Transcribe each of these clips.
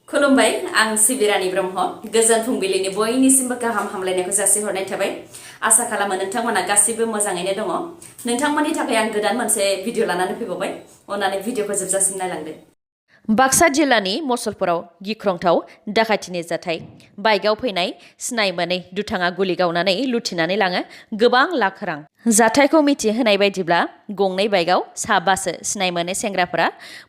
खुलुमबाय आं सिबिरानि ब्रह्म गोजोन फुंबिलिनि बयनिसिमबो गाहाम हामलायनायखौ जासिहरनाय थाबाय आसा खालामो नोंथांमोना गासिबो मोजाङैनो दङ नोंथांमोननि थाखाय आं गोदान मोनसे भिडिअ लानानै फैबावबाय अननानै भिडिअखौ जोबजासिम नायलांदो बाक्सा जिल्लानि मसलपुराव गिख्रंथाव दाखाथिनि जाथाय बाइकआव फैनाय सिनाय मोनै दुथाङा गुलि गावनानै लुथिनानै लाङो गोबां लाख रां जाथायखौ मिथिहोनाय बायदिब्ला गंनै बाइकआव साबासो सिनाय मोनै सेंग्राफोरा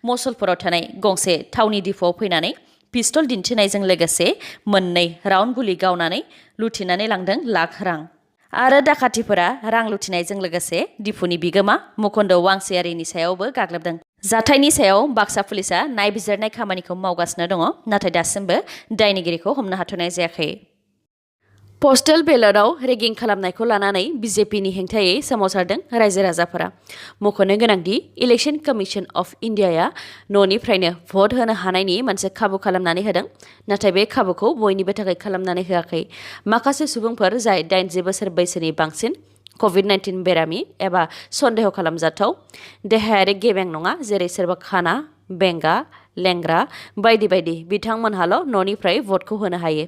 मसलपुराव थानाय गंसे थावनि डिपोआव फैनानै पिस्तल दिन्थिनायजों लोगोसे मोननै राउन्ड गुलि गावनानै लुथिनानै लांदों लाख रां आरो दाखाथिफोरा रां लुथिनायजों लोगोसे डिपुनि बिगोमा मुकुन्द वांसियारिनि सायावबो गाग्लोबदों जाथायनि सायाव बाक्सा पुलिसा नायबिजिरनाय खामानिखौ मावगासिनो दङ नाथाय दासिमबो दायनिगिरिखौ हमनो हाथ'नाय जायाखै पस्टेल बेलटआव रेगिं खालामनायखौ लानानै बिजेपिनि हेंथायै सोमावसारदों रायजो राजाफोरा मख'नो गोनांदि इलेक्शन कमिशन अफ इन्डियाया न'निफ्रायनो भट होनो हानायनि मोनसे खाबु खालामनानै होदों नाथाय बे खाबुखौ बयनिबो थाखाय खालामनानै होआखै माखासे सुबुंफोर जाय 80 बोसोर बैसोनि बांसिन COVID-19 बेरामि एबा सन्देह खालामजाथाव देहायारि गेबें नङा जेरै सोरबा खाना बेंगा लेंग्रा बायदि बायदि बिथांमोनहाल' न'निफ्राय भटखौ होनो हायो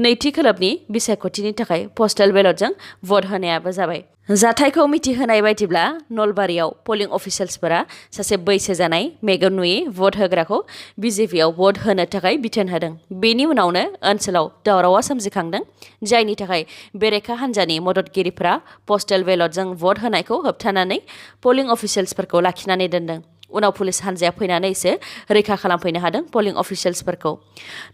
नैथि खोलोबनि बिसायख'थिनि थाखाय पस्टेल बेलटजों भट होनायाबो जाबाय जाथायखौ मिथिहोनाय बायदिब्ला नलबारियाव पलिं अफिसियेल्सफोरा सासे बैसो जानाय मेगन नुयै भट होग्राखौ बिजेपिआव भट होनो थाखाय बिथोन होदों बेनि उनावनो ओनसोलाव दावरावआ सोमजिखांदों जायनि थाखाय बेरेखा हान्जानि मददगिरिफोरा पस्टेल बेलटजों भट होनायखौ होबथानानै पलिं अफिसियेल्सफोरखौ लाखिनानै दोनदों उनाव पुलिस हान्जाया फैनानैसो रैखा खालामफैनो हादों पलिं अफिसियेल्सफोरखौ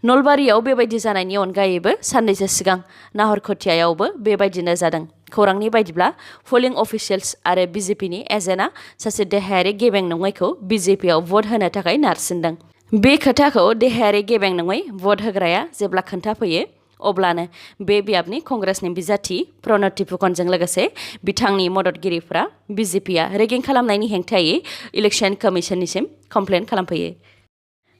नलबारियाव बेबायदि जानायनि अनगायैबो साननैसो सिगां नाहरखोथियायावबो बेबायदिनो जादों खौरांनि बायदिब्ला पलिं अफिसियेल्स आरो बिजेपिनि एजेन्टआ सासे देहायारि गेबें नङैखौ बिजेपिआव भट होनो थाखाय नारसिनदों बे खोथाखौ देहायारि गेबें नङै भट होग्राया जेब्ला खोन्थाफैयो अब्लानो बे बियाबनि कंग्रेसनि बिजाथि प्रणति फुकनजों लोगोसे बिथांनि मददगिरिफोरा बिजेपिआ रेगिं खालामनायनि हेंथायै इलेक्शन कमिशननिसिम कमप्लेन खालामफैयो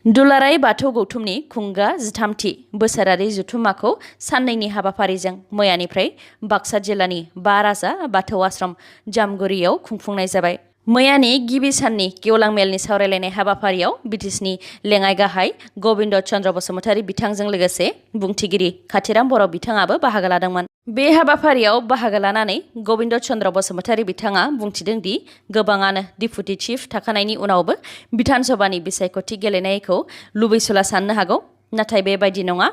दुलाराय बाथौ गौथुमनि खुंगा 13थि बोसोरारि जथुम्माखौ साननैनि हाबाफारिजों मैयानिफ्राय बाक्सा जिल्लानि 5 राजा बाथौ आश्रम जामगुरियाव खुंफुंनाय जाबाय मैयानि गिबि साननि गेवलां मेलनि सावरायलायनाय हाबाफारियाव बिटिसिनि लेङाइ गाहाय गबिन्द चन्द्र बसुमतारी बिथांजों लोगोसे बुंथिगिरि खाथिराम बर' बिथाङाबो बाहागो लादोंमोन बे हाबाफारियाव बाहागो लानानै गबिन्द चन्द्र बसुमतारी बिथाङा बुंथिदों दि गोबाङानो डिपुटि चिफ थाखानायनि उनावबो बिधानसभानि बिसायख'थि गेलेनायखौ लुबैसुला साननो हागौ नाथाय बेबायदि नङा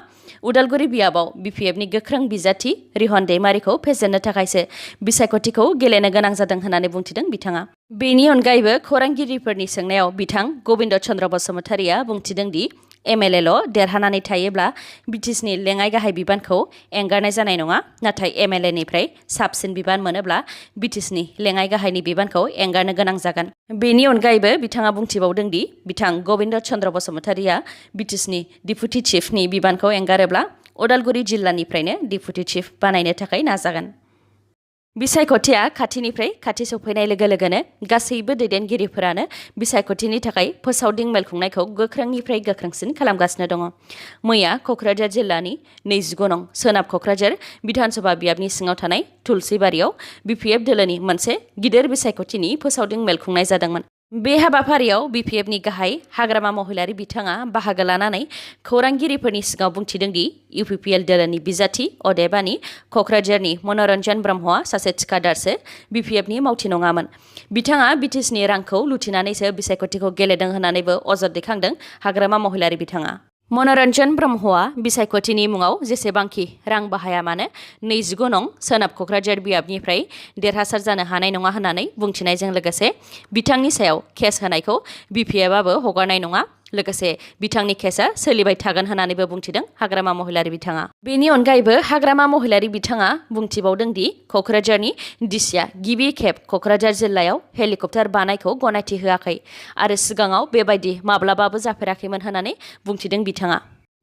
उदालगुरि बियाबाव बिपिएफनि गोख्रों बिजाथि रिहन दैमारिखौ फेजेननो थाखायसो बिसायख'थिखौ गेलेनो गोनां जादों होननानै बुंथिदों बिथाङा बेनि अनगायैबो खौरांगिरिफोरनि सोंनायाव बिथां गबिन्द चन्द्र बसुमतारीया बुंथिदों दि एमएलएल' देरहानानै थायोब्ला बिटिसिनि लेङाइ गाहाय बिबानखौ एंगारनाय जानाय नङा नाथाय एमएलएनिफ्राय साबसिन बिबान मोनोब्ला बिटिसिनि लेङाइ गाहायनि बिबानखौ एंगारनो गोनां जागोन बेनि अनगायैबो बिथाङा बुंथिबावदों दि बिथां गबिन्द चन्द्र बसुमतारीया बिटिसिनि डिपुटि चिफनि बिबानखौ एंगारोब्ला उदालगुरि जिल्लानिफ्रायनो डिपुटि चिफ बानायनो थाखाय नाजागोन बिसायख'थिया खाथिनिफ्राय खाथि सौफैनाय लोगो लोगोनो गासैबो दैदेनगिरिफोरानो बिसायख'थिनि थाखाय फोसावदिं मेल खुंनायखौ गोख्रोंनिफ्राय गोख्रोंसिन खालामगासिनो दङ मैया क'क्राझार जिल्लानि 29 नं सोनाब क'क्राझार बिधानसभा बियाबनि सिङाव थानाय तुलसीबारियाव बिपिएफ दोलोनि मोनसे गिदिर बिसायख'थिनि फोसावदिं मेल खुंनाय जादोंमोन बे हाबाफारियाव बिपिएफनि गाहाय हाग्रामा महिलारि बिथाङा बाहागो लानानै खौरांगिरिफोरनि सिगाङाव बुंथिदों दि इउपिपिएल दोलोनि बिजाथि अदेबानि क'क्राझारनि मनरन्जन ब्रह्मआ सासे थिखादारसो बिपिएफनि मावथि नङामोन बिथाङा बिटिसिनि रांखौ लुथिनानैसो बिसायख'थिखौ गेलेदों होननानैबो अजद दैखांदों हाग्रामा महिलारि बिथाङा मनरन्जन ब्रह्मआ बिसायख'थिनि मुङाव जेसेबांखि रां बाहाया मानो 29 नं सोनाब क'क्राझार बियाबनिफ्राय देरहासार जानो हानाय नङा होननानै बुंथिनायजों लोगोसे बिथांनि सायाव केस होनायखौ बिपिएफआबो हगारनाय नङा लोगोसे बिथांनि केसआ सोलिबाय थागोन होननानैबो बुंथिदों हाग्रामा महिलारि बिथाङा बेनि अनगायैबो हाग्रामा महिलारि बिथाङा बुंथिबावदों दि क'क्राझारनि डिसिआ गिबि खेब क'क्राझार जिल्लायाव हेलिकप्टार बानायखौ गनायथि होआखै आरो सिगाङाव बेबायदि माब्लाबाबो जाफेराखैमोन होननानै बुंथिदों बिथाङा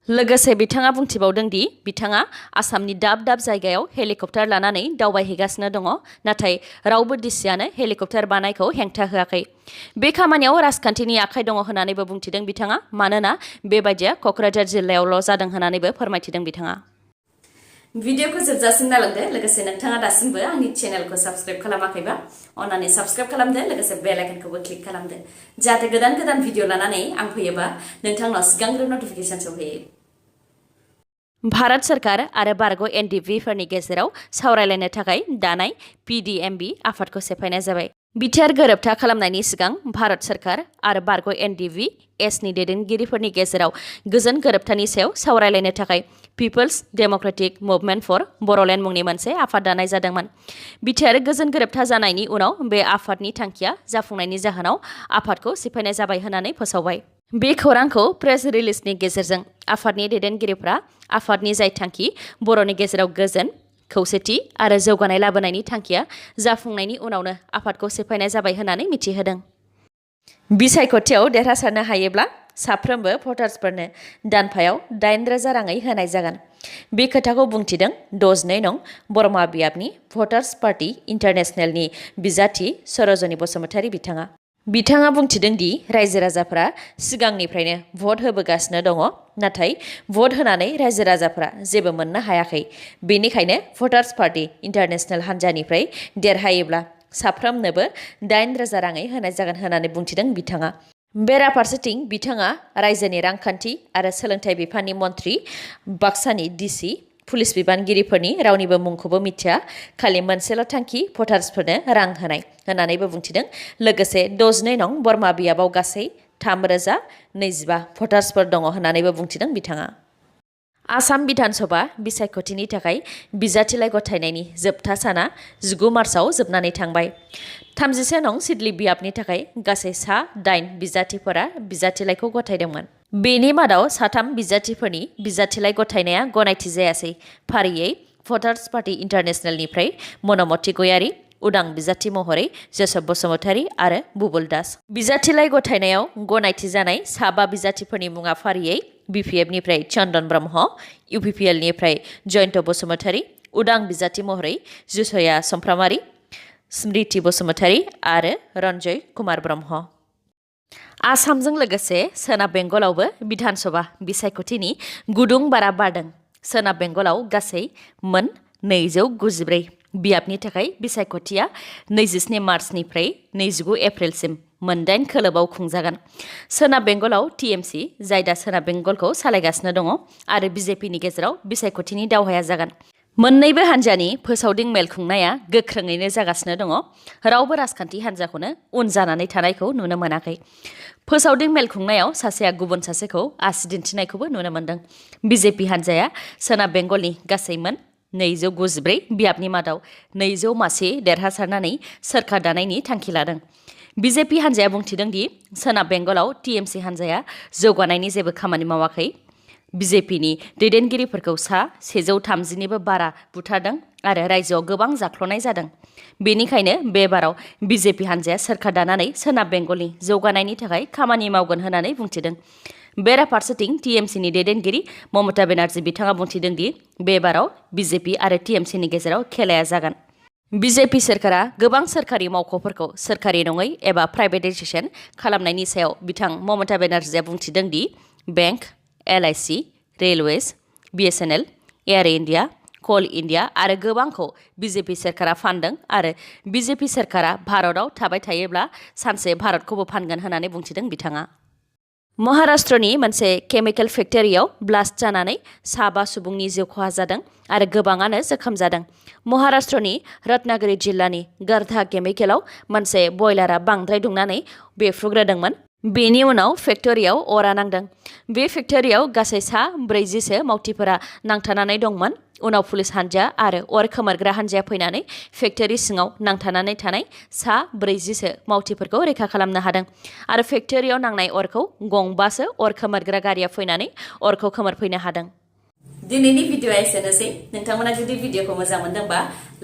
लोगोसे बिथाङा बुंथिबावदों दि बिथाङा आसामनि दाब दाब जायगायाव हेलिकप्टार लानानै दावबायहैगासिनो दङ नाथाय रावबो डिसिआनो हेलिकप्टार बानायखौ हेंथा होआखै बे खामानियाव राजखान्थिनि आखाइ दङ होननानैबो बुंथिदों बिथाङा मानोना बेबायदिया क'क्राझार जिल्लायावल' जादों होननानैबो फोरमायथिदों बिथाङा भिडिअखौ जोबजासिम नायलांदो लोगोसे नोंथाङा दासिमबो आंनि चेनेलखौ साबस्क्राइब खालामाखैबा अन्नानै साबस्क्राइब खालामदो लोगोसे बेल आइकनखौबो क्लिक खालामदो जाहाथे गोदान भिडिअ लानानै आं फैयोबा नोंथांनाव सिगांग्रो नटिफिकेसन सौहैयो। भारत सरकार आरो बारग' NDFB गेजेराव सावरायलायनो थाखाय दानाय PDMB आफादखौ सेफायनाय जाबाय। बिटिआर गोरोबथा खालामनायनि सिगां भारत सरकार आरो बारग' NDFB दैदेनगिरिफोरनि गेजेराव गोजोन गोरोबथानि सायाव सावरायलायनो थाखाय People's Democratic Movement for Bodoland मुंनि मोनसे आफाद दानाय जादोंमोन। बिटिआर गोजोन गोरोबथा जानायनि उनाव बे आफादनि थांखिया जाफुंनायनि जाहोनाव आफादखौ सिफायनाय जाबाय होननानै फोसावबाय। बे खौरांखौ प्रेस रिलिजनि गेजेरजों आफादनि दैदेनगिरिफ्रा आफादनि जाय थांखि बर'नि गेजेराव गोजोन खौसेथि आरो जौगानाय लाबोनायनि थांखिया जाफुंनायनि उनावनो आफादखौ सेफायनाय जाबाय होननानै मिथिहोदों। बिसायख'थियाव देरहासारनो हायोब्ला साफ्रोमबो भटार्सफोरनो दानफायाव 8,000 राङै होनाय जागोन। बे खोथाखौ बुंथिदों 62 नं बरमा बियाबनि भटार्स पार्टी इन्टारनेशनेलनि बिजाथि सरजनी बसुमतारी बिथाङा बुंथिदों दि रायजो राजाफोरा सिगांनिफ्रायनो भट होबोगासिनो दङ, नाथाय भट होनानै रायजो राजाफोरा जेबो मोननो हायाखै। बेनिखायनो भटार्स पार्टी इन्टारनेशनेल हान्जानिफ्राय देरहायोब्ला साफ्रोमनोबो 8,000 राङै होनाय जागोन होननानै बुंथिदों बिथाङा। बेराफारसेथिं बिथाङा रायजोनि रांखान्थि आरो सोलोंथाइ बिफाननि मन्थ्रि, बाक्सानि DC, पुलिस बिबानगिरिफोरनि रावनिबो मुंखौबो मिथिया, खालि मोनसेल' थांखि भटार्सफोरनो रां होनाय होननानैबो बुंथिदों। लोगोसे 62 नं बरमा बियाबाव गासै 3,025 भटार्सफोर दङ होननानैबो बुंथिदों बिथाङा। आसाम बिधान सभा बिसायख'थिनि थाखाय बिजाथिलाइ गथायनायनि जोबथा साना 19 मार्चआव जोबनानै थांबाय। 31 नं सिदली बियाबनि थाखाय गासै 8 बिजाथिफोरा बिजाथिलाइखौ गथायदोंमोन। बेनि मादाव 3 बिजाथिफोरनि बिजाथिलाइ गथायनाया गनायथि जायासै। फारियै भटार्स पार्टी इन्टारनेशनेलनिफ्राय मनमती गयारी, उदां बिजाथि महरै जोसेफ बसुमतारी आरो बुबुल दास। बिजाथिलाइ गथायनायाव गनायथि जानाय 5 बिजाथिफोरनि मुङा फारियै BPFनिफ्राय चन्दन ब्रह्म, UPPLनिफ्राय जयन्त बसुमतारी, उदां बिजाथि महरै जुसया समफ्रामारि, स्मृति बसुमतारी आरो रन्जय कुमार ब्रह्म। आसामजों लोगोसे सोनाब बेंगलावबो बिधान सभा बिसायख'थिनि गुदुं बारा बारदों। सोनाब बेंगलाव गासै मोन 294 बियाबनि थाखाय बिसायख'थिया 27 मार्चनिफ्राय 29 एप्रिलसिम मोन 8 खोलोबाव खुंजागोन। सोनाब बेंगलाव TMC, जाय दा सोनाब बेंगलखौ सालायगासिनो दङ, आरो BJPनि गेजेराव बिसायख'थिनि दावहाया जागोन। मोन्नैबो हान्जानि फोसावदिं मेल खुंनाया गोख्रोङैनो जागासिनो दङ। रावबो राजखान्थि हान्जाखौनो उन जानानै थानायखौ नुनो मोनाखै। फोसावदिं मेल खुंनायाव सासेया गुबुन सासेखौ आसि दिन्थिनायखौबो नुनो मोन्दों। BJP हान्जाया सोनाब बेंगलनि गासै मोन 294 बियाबनि मादाव 200 मासि देरहासारनानै सोरखार दानायनि थांखि लादों। BJP हान्जाया बुंथिदों दि सोनाब बेंगलाव TMC हान्जाया जौगानायनि जेबो खामानि मावाखै। BJPनि दैदेनगिरिफोरखौ 130निबो बारा बुथारदों आरो रायजोआव गोबां जाख्ल'नाय जादों। बेनिखायनो बे बाराव BJP हान्जाया सोरखार दानानै सोनाब बेंगलनि जौगानायनि थाखाय खामानि मावगोन होननानै बुंथिदों। बेराफारसेथिं TMCनि दैदेनगिरि ममता बेनार्जी बिथाङा बुंथिदों दि बे बाराव BJP आरो TMCनि गेजेराव खेलाया जागोन। BJP सोरखारा गोबां सोरखारि मावख'फोरखौ सोरखारि नङै एबा प्राइभेटाइजेसन खालामनायनि सायाव बिथां ममता बेनार्जीआ बुंथिदों the bank, LIC, railways, BSNL, Air India, coal India आरो गोबांखौ BJP सोरखारा फानदों आरो BJP सोरखारा भारतआव थाबाय थायोब्ला सानसे भारतखौबो फानगोन होननानै बुंथिदों बिथाङा। महाराष्ट्रनि मोनसे केमिकेल फेक्टरियाव ब्लास्ट जानानै 5 सुबुंनि जिउ खहा जादों आरो गोबाङानो जोखोम जादों। महाराष्ट्रनि रत्नागिरि जिल्लानि गर्धा केमिकेलाव मोनसे बयलारा बांद्राय दुंनानै बेफ्रुग्रोदोंमोन। बेनि उनाव फेक्टरियाव अरा नांदों। बे फेक्टरियाव गासै 40सो मावथिफोरा नांथानानै दंमोन। उनाव पुलिस हान्जा आरो अर खोमोरग्रा हान्जाया फैनानै फेक्टरि सिङाव नांथानानै थानाय 40सो मावथिफोरखौ रैखा खालामनो हादों आरो फेक्टरियाव नांनाय अरखौ 2सो अर खोमोरग्रा गारिया फैनानै अरखौ खोमोरफैनो हादों। दिनैनि भिडिअआ एसेनोसै। नोंथांमोना जुदि भिडिअखौ मोजां मोनदोंबा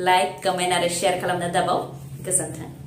लाइक, कमेन्ट आरो शेयार खालामनो दाबाव। गोजोन्थों।